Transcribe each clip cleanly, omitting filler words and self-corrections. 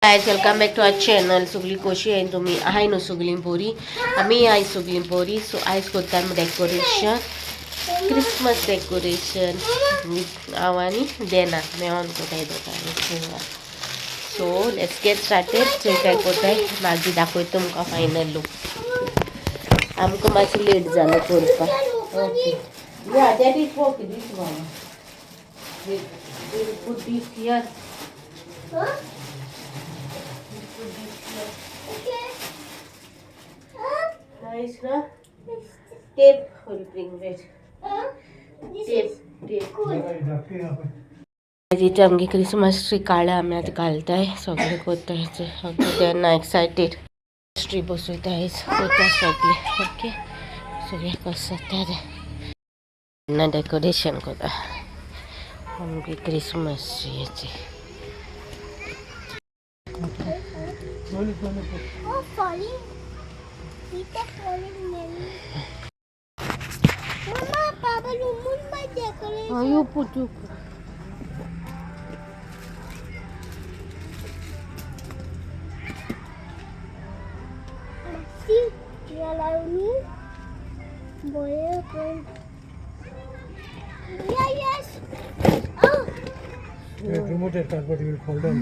Guys, welcome back to our channel. सगळी कशी आहे तुम्ही? आहे न्हू सगळी बरी? आमी आयज सगळी बरी. सो आयज करता आमी डेकोरेशन, क्रिसमस डेकोरेशन विथ हांव आनी देना मेळोन कोताय दोगांनी. So let's get started. चोय काय कोताय, मागीर दाखयता तुमकां फायनल लूक. आमकां मातशें लेट जालो करपाक. Okay, yeah, that is okay. This one, put this here. Huh? Put this here. Okay. Huh? Nice, na? Tape will bring, wait. Huh? This Tape, is tape. Good. तिथे आमगे Christmas tree काळ्या आमी आतां घालताय, सगळें कोत्ताय. ओके, तेन्ना excited. Tree बसयताय, कोता सगळें. ओके, सगळें कसं जाता तें. तेन्ना डेकोरेशन करता आमगे Christmas ट्रीयाची. Oh, falling. Peter falling many. Mama, Papa, lumun by decoration. You put, you put. See, you allow me? Boy, boy. Yeah, yes. Oh. Yeah, remove that cardboard, you will fall down.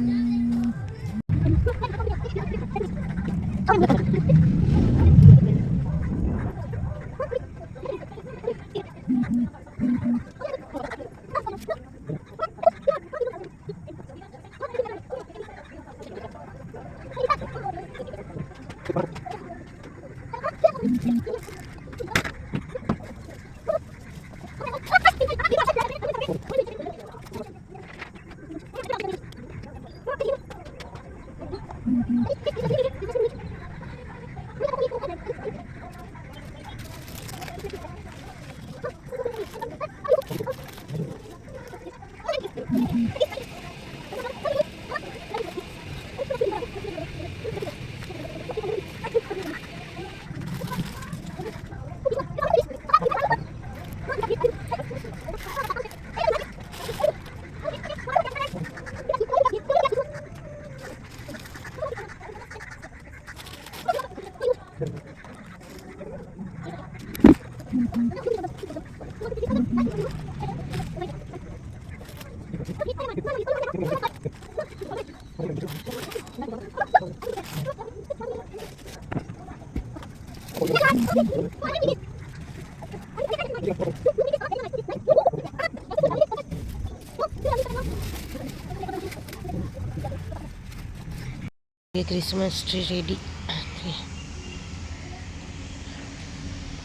Christmas tree ready.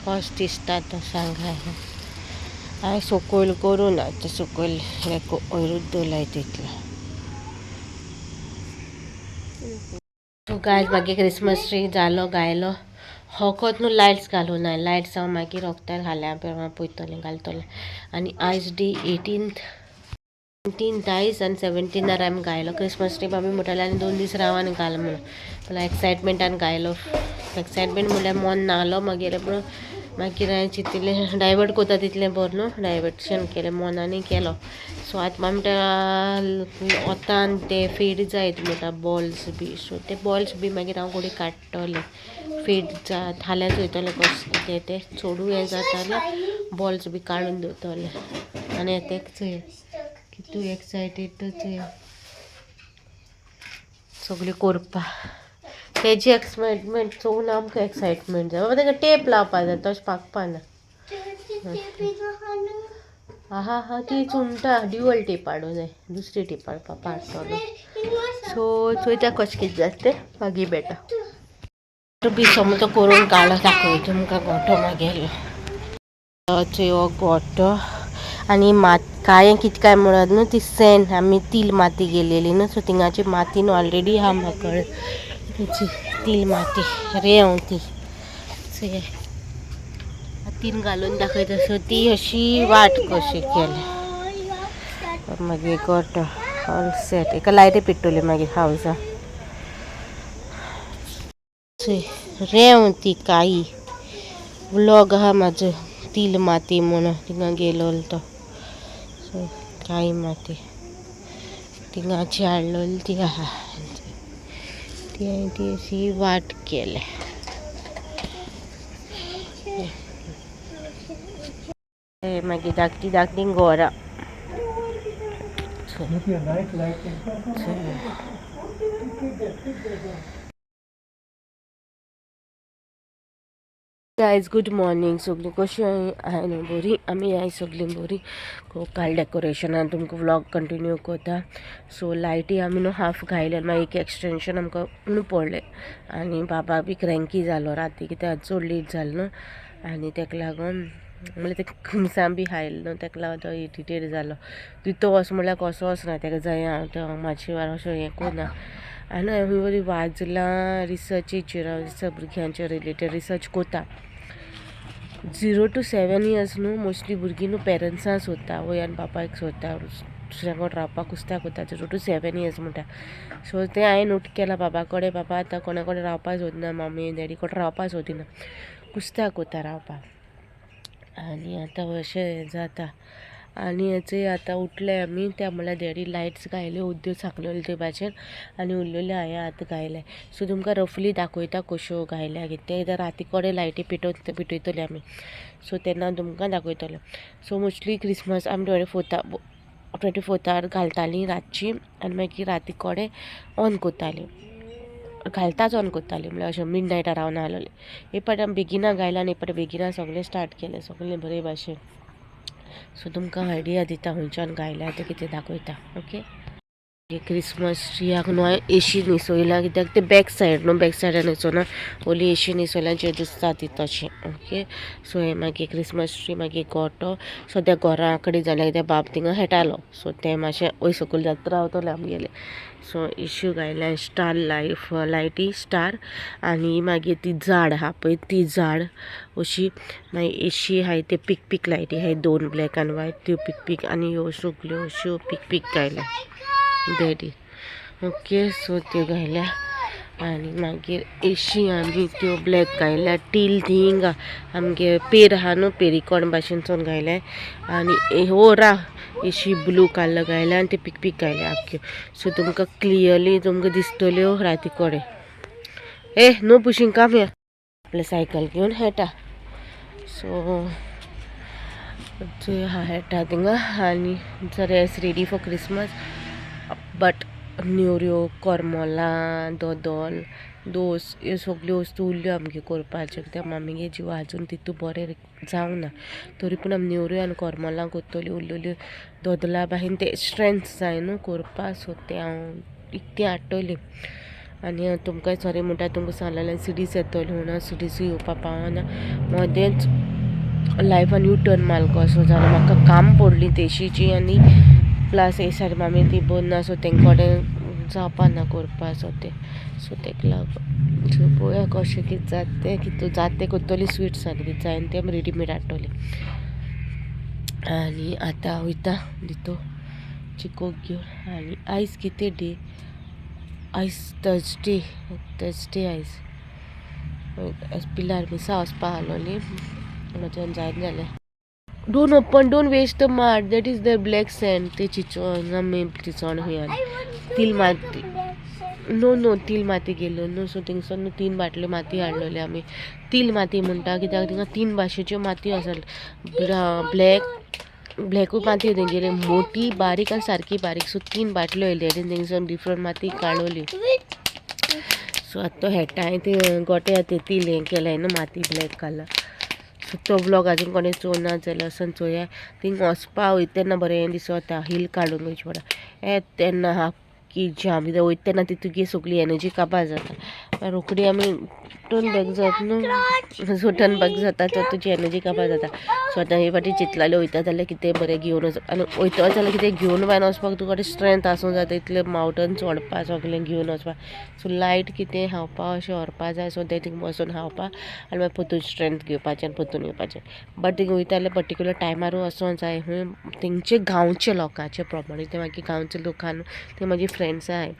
कशें दिसता तो सांगा. हांवें सकयल करूं ना, आतां सकयल वयरूच दवरलाय तितलो. सो गायज, मागीर क्रिसमस ट्री जालो घायलो. होकत न्हू लायट्स घालूं ना. लायट्स हांव मागीर वखदार घाल्या पळयतलें, घालतलें. आनी आयज डे 18th, 17th आयज आनी 17नार आमी घायलो क्रिसमस ट्री. आमी म्हणटाले आनी 2 दीस राव आनी घाल म्हणून, पूण एक्सायटमेंटान घायलो. एक्सायटमेंट म्हणल्यार मन नाहलो मागीर, पूण मागीर हांवें चिंतिल्लें डायवर्ट करता तितलें बरें न्हू. डायवर्शन केलें, मनानूय केलो. सो आतां म्हणटा वतान ते फेड जायत म्हणटा बॉल्स बी. सो ते बॉल्स बी मागीर हांव घोडये काडटलें. फेड जात फाल्यां चोयतलें कशें कितें तें. चडूय हें जाता जाल्यार बॉल्स बी काडून दवरतलें. आनी तेक चोय, कितू एक्सायटेड तो चोय सगळें करपा. तेजी एक्सायटमेंट चोवन आमकां एक्सायटमेंट जाय. बाबा, ताका टेप लावपा जाय, तशें पाकपा ना. आहा हा, ती चुनता ड्युअल टेप हाडूं जाय, दुसरी टेप हाडपा पाडटलो. सो चोयता कशें कितें जाता तें, मागीर बेटा बी समज करून काडलो, दाखयता तुमकां गोठो मागेलो. चोय, हो गोठो आनी मात कांय कितें काय म्हणत न्हू, ती सेंड आमी तील माती गेलेली न्हू. सो थिंगाची माती न्हू ऑलरेडी आहा म्हाका. तेची तील माती, रेंव ती. चोय, तीन घालून दाखयता. सो ती अशी वाट कशी केल्या. मागीर गोठो ऑल सेट. एका लायटी पेट्टली मागीर हावजा. चोय, रेंव ती काई. व्लॉग आहा म्हाजो, तील माती म्हणून थिंगा गेलोलो तो. सो काळी माती थिंगाची हाडलेली ती आहा. ती हांवें ती अशी वाट केल्या. मागीर धाकटी धाकटी घरां. Guys good morning. सगळीं कशी आहाय न्हू बरी? आमी आहाय सगळीं बरी. काल डेकोरेशनान तुमकां व्लॉग कंटिन्यू करता. सो लायटी आमी न्हू हाफ घायले, मागीर एक एक्सटेंशन आमकां न्हू पडलें आनी बाबा बी क्रँकी जालो राती कित्याक चड लेट जालो न्हू आनी तेका लागून म्हणल्यार ते खुमसां बी खायलें न्हू तेका लागून तो इरिटेट जालो. तितू वच म्हणल्यार कसो वचना तेका जाय हांव तो मातशें अशें हें करना. आनी हांवें बरी वाजलां रिसर्चीचेर, हांव भुरग्यांच्या रिलेटेड रिसर्च कोता. 0 to 7 years न्हू मोस्टली भुरगीं न्हू पेरंट्सां सोदता, आवय आनी बापायक सोदता, दुसऱ्या कडेन रावपाक कुस्ताक कोता. 0 to 7 years म्हणटा. सो तें हांवें नोट केलां बाबा कडेन. बाबा आतां कोणा कडेन रावपाक सोदना, मम्मी डॅडी कडेन रावपाक सोदिना, कुस्ताक कोता रावपाक. आनी आतां अशें जाता. आनी हेचे आतां उठले आमी, त्या म्हणल्यार डॅडी लायट्स घायल्यो उद्यो सांगलेल्यो ते भाशेन आनी उरलेल्यो हांवें आतां घायले. सो तुमकां रफली दाखयता कश्यो घायल्या कितें तें. एकदां राती कडेन लायटी पेटयतली आमी, सो तेन्ना तुमकां दाखयतले. सो मोस्टली क्रिसमस आमी 24थार घालतालीं रातची आनी मागीर राती कडेन ऑन करतालीं, घालताच ऑन करतालीं. म्हणल्यार अशें मिड नायटार रावन आसलेलें. एक फावट आमी बेगिना घायला आनी एक फावट बेगिना सगळें स्टार्ट केलें सगळें बरे भाशेन. सो तुमकां आयडिया दिता खंयच्यान घायल्या तें कितें दाखयता. ओके, क्रिसमस ट्रियाक न्हू हांवें एशी न्हेसयला कित्याक ते बॅक सायड न्हू, बॅक सायडान न्हेसोना, ओली एशी न्हेसयला जे दिसता ती तशें. ओके, सो हें मागीर क्रिसमस ट्री मागीर गोटो सद्या घरा कडेन जाल्या कित्याक बाब थिंगा खेळटालो. सो तें मातशें वयर सकयल जाता रावतलें आमगेलें. सो इश्यू घायल्या स्टार लायफ लायटी स्टार. आनी मागीर ती झाड आहा पळय, ती झाड अशी मागीर एशी आहाय ते पीक पीक लायटी आहाय दोन ब्लॅक आनी व्हायट त्यो पीक पीक आनी ह्यो सगल्यो अश्यो पीक पीक घायल्या डॅडी. ओके, सो त्यो घायल्या आनी मागीर एशी आमी त्यो ब्लॅक घायल्या. टील थिंगा आमगे पेर आहा न्हू, पेरिकोण भाशेन घायल्या. आनी हो रा एशी ब्लू कलर घायल्या आनी ते पीक पीक घायल्या आख्ख्यो. सो तुमकां क्लियरली तुमकां दिसतल्यो राती कडेन. ए नो पुशींग काम या आपलें सायकल घेवन खेळटा. सो खेळटा थिंगा आनी dress ready for Christmas. But नेवऱ्यो, करमलां, दोदोल, दोस ह्यो सगल्यो वस्तू उरल्यो आमगेर करपाच्यो कित्याक मामीगे जीव आजून तितू बरें जावंक ना. तरी पूण आमी नेवऱ्यो आनी करमलां करतल्यो उरलेल्यो. दोदोला भाशेन ते स्ट्रेंथ जाय न्हू करपाक, सो तें हांव इकतें हाडटलें. आनी तुमकां सॉरी म्हणटा, तुमकां सांगलेलें सिडीस येतल्यो म्हणून, सिडीसूय येवपाक पावना. मदेंच लायफान यू टर्न मारलो कसो जालो, म्हाका काम पडली तेशीची आनी प्लस हे सायड मामी ती बरी ना, सो तेंक कडेन जावपा ना करपा. सो तें सो तेका लागून सो पळोवया कशें कितें जाता तें, कितें जाता तें करतली. स्विट्स आनी कितें जायना तें आमी रेडीमेड हाडटली. आनी आतां वयता दितो चिकोक घेवन. आनी आयज कितें डे, आयज थर्सडे, थर्सडे आयज. पिलार मिसा वचपा आसलोली, म्हज्यान जायना जालें. Don't open, don't waste the mud. That is the black sand. ते चिचोण आमी चिचोण खंय तील माती. नो नो, तील माती गेलो न्हू. सो थिंगसर न्हू 3 बाटल्यो माती हाडलेल्यो आमी. तील माती म्हणटा कित्याक थिंगा 3 भाशेच्यो माती आसा. ब्लॅक ब्लॅकूय माती तेंगेली मोटी बारीक आनी सारकी बारीक. सो 3 बाटल्यो येयले आनी थिंगसर डिफरंट माती काडली. सो आतां तो हेडटा ते गोटे ते तील हें केलें न्हू माती ब्लॅक कलर. सो तो व्लॉग अजून कोणें चोवना जाल्यार वचोन चोया. थिंग वचपा वयता तेन्ना बरें दिसता, हिल काडून वयचें पडटा. येता तेन्ना की जाम कित्याक वयता तेन्ना ती तुगे सगळी एनर्जी काबार जाता. रोखडी आमी टर्न बॅक जाता न्हू, सो टर्न बॅक जाता तो तुजी एनर्जी काबार जाता. सो आतां हे फाटी चिंतलाले वयता जाल्यार कितें बरें घेवन वच आनी वयता जाल्यार कितें घेवन भायर वचपाक तुका स्ट्रेंथ आसूंक जाय, तितलें मावटन चडपा सगळें घेवन वचपाक. सो लायट कितें खावपा अशें व्हरपा जाय. सो तें थिंग बसून खावपा आनी मागीर परतून स्ट्रेंथ घेवपाचें आनी परतून येवपाचें. बट थिंग वयता जाल्यार पर्टिक्युलर टायमारूय वचोंक जाय खंय तेंचे गांवचे लोकांचे प्रमाणे. ते मागीर गांवचे लोकां ते म्हाजी फ्रेंड्स आहाय.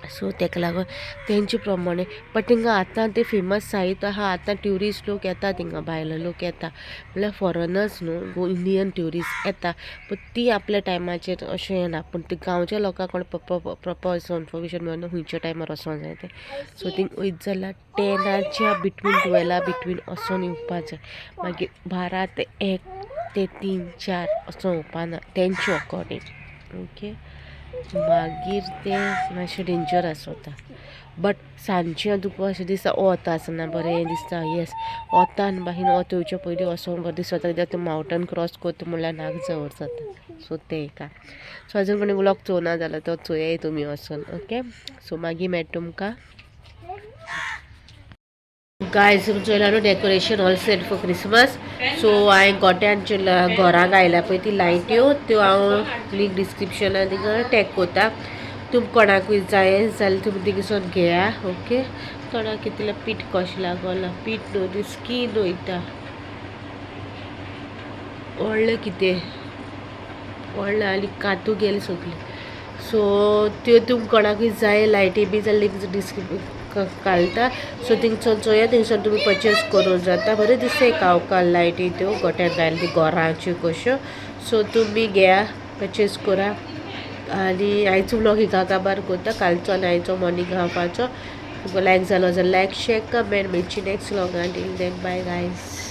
सो तेका लागून तेंचे प्रमाणे. बट थिंगा आतां ते फेमस सायट आहा. आतां ट्युरिस्ट लोक येता थिंगा, भायलो लोक येता, म्हणल्यार फॉरनर्स न्हू, इंडियन ट्युरिस्ट येता. बट ती आपल्या टायमाचेर अशें येना, पूण ती गांवच्या लोकांक कोण प्रोपर असो इन्फॉर्मेशन मेळना खंयच्या टायमार वचोंक जाय तें. सो थिंग वयत जाल्यार 10आच्या बिटवीन, 12 बिटवीन वचोन येवपा जाय. मागीर 12 ते 1 ते 3-4 असो येवपाना तेंचे अकॉर्डिंग, ओके. मागीर तें मातशें डेंजरस वता. बट सांजचें तुका अशें दिसता वत आसना बरें दिसता. येस, वतान बाहीन वत येवचे पयलीं वचोंक बरें दिसता, कित्याक तें मावंटन क्रॉस करता म्हणल्यार नाक जवळ जाता. सो तें एक. सो अजून कोणी व्लॉग चोवना जाल्यार तो चोयाय तुमी वचोन, ओके. सो मागीर मेळटा तुमकां. गायज, चोयला न्हू, decoration all set for Christmas. So हांवें गोट्यांच्या घराक घायल्या पळय ती लायट्यो, त्यो हांव लिंक डिस्क्रिप्शनान थिंगा टॅग करता. तुमकां कोणाकूय जाय जाल्यार तुमी थिंगसून घेया, ओके. तोंडाक कितलें पीठ कशें लागोलां, पीठ न्हू ती, स्कीन वयता. व्हडलें कितें व्हडलें आनी कातू गेली सगली. सो त्यो तुमकां कोणाकूय जाय लायटी बी जाल्यार लिंक डिस्क्रिप्शन घालता. सो थिंगसून चोया, थिंगसून तुमी परचेस करूंक जाता. बरें दिसता कावकाल लायटी त्यो गोट्याक घायल्या ती घराच्यो कश्यो. सो तुमी घेया, परचेस करा. आनी आयचो व्लॉग हिंगा काबार करता. कालचो आनी आयचो मॉर्निंग हाफाचो तुमकां लायक जालो जाल्यार लायक, शेअर, कमेंट. मेळची next व्लॉगान. Till then, bye guys.